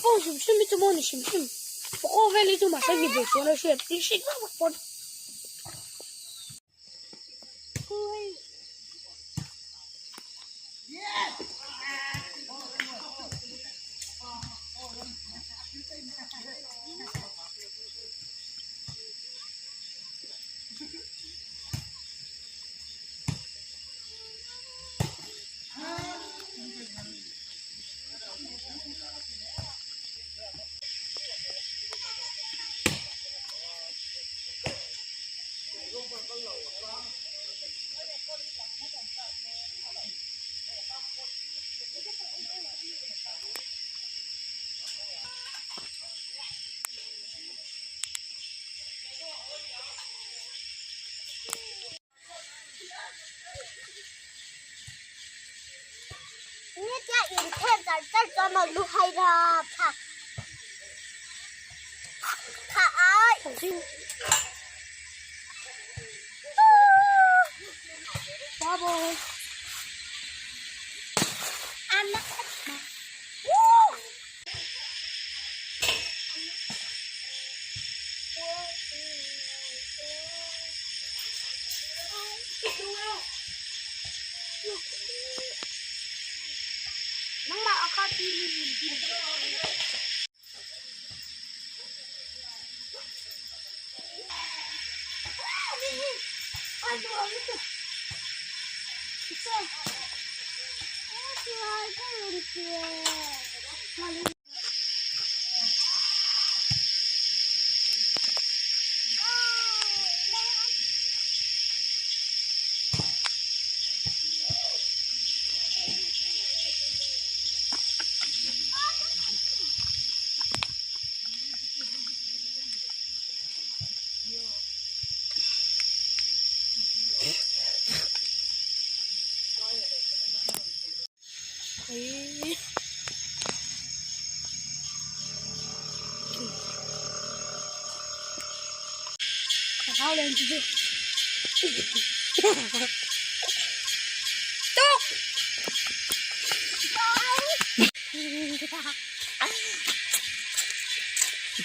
pawh hrim hrim hi chu maw ni hrim hrim pawh vel hi chu mahse ni ve chuan a hriat tih hriat vak vak pawn.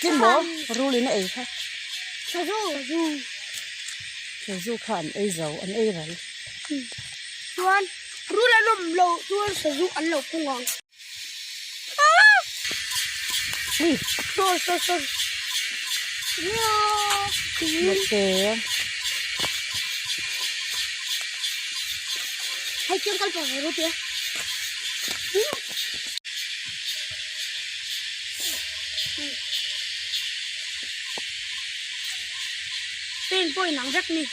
Tin maw rul in a ei kha sazu kha an ei zo an ei ral. Chuan rul an awm lo chuan sazu an lo kung ang. Ui. Sorry sorry sorry. Mate. Hei chiang kal pawh ru tia. Pen pawh inang vek ni.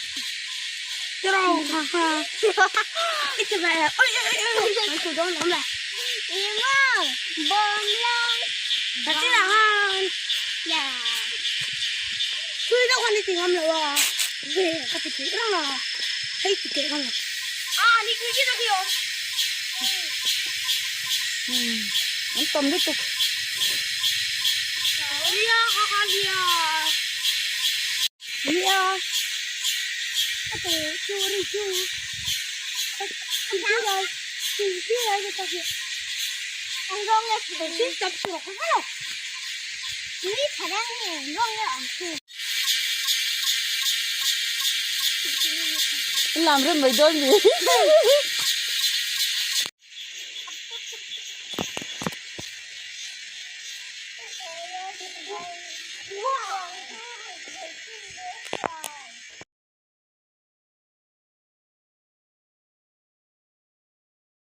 Tiro ha ha. I ti ve oi oi oi oi. Kan dawn lawm le. Bawm lang. Ka ti lang han. Ya. Thui deuh khan i ti ngam lo a. Ka ti tih reng a. Hei ti teh ngam lo. Ah ni tui chi tak hi awm. An tam lutuk. Nia ha ha nia. Nia. Ka chu ri chu. Ka chu lai. Chu chu lai ka tak hi. Ang rong le Ka sin tak chu ka lo. Ni tharang ni rong le ang chu. Làm rất mấy đôi gì.